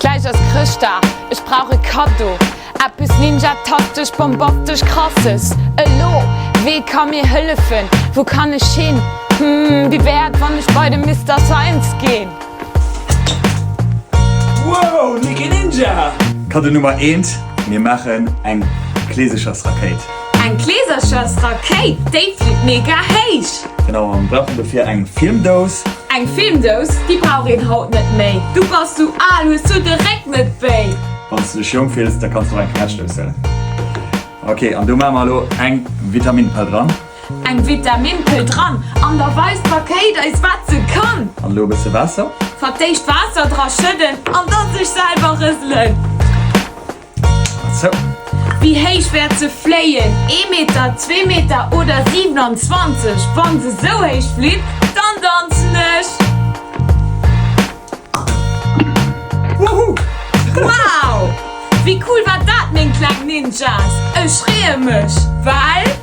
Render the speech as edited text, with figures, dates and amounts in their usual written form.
Gläich ass Chrëschtdag, ech brauch e Kaddo, eppes ninjatastesch bombastesch krasses. Elo, wee ka mir hëllefen, wou kann ech hin? Hm, wéi wär et wann ech bei de Mister Science ginn? Wow, Niki Ninja! Kaddo Nummer eent, Mir maachen eng Kleesechersrakéit. Eng Kleeserchersrakéit, déi flitt mega héich! Genau, a mir brauchen dofir eng Filmdous. Eng Filmdous, déi brauch een haut net méi. Du bass sou al, hues du de Réck net wéi? Wann s du dech jonk fills, da kanns du och eng Knätschdous huelen. Ok, an do maache mer elo eng Vitaminpëll dran. Eng Vitaminpëll dran, an da weist d'Rakéit eis wat se kann. An elo e bësse Waasser. Fir d'éischt Waasser dra schëdden an da sech selwer rëselen. Sou. Wéi héich wäert se fléien? Ee Meter, zwee Meter oder 27? Wann se sou héich flitt, dann danzen ech! Woohoo! Wow! Wéi cool war dat, meng kleng Ninjas? Ech freeë mech, well.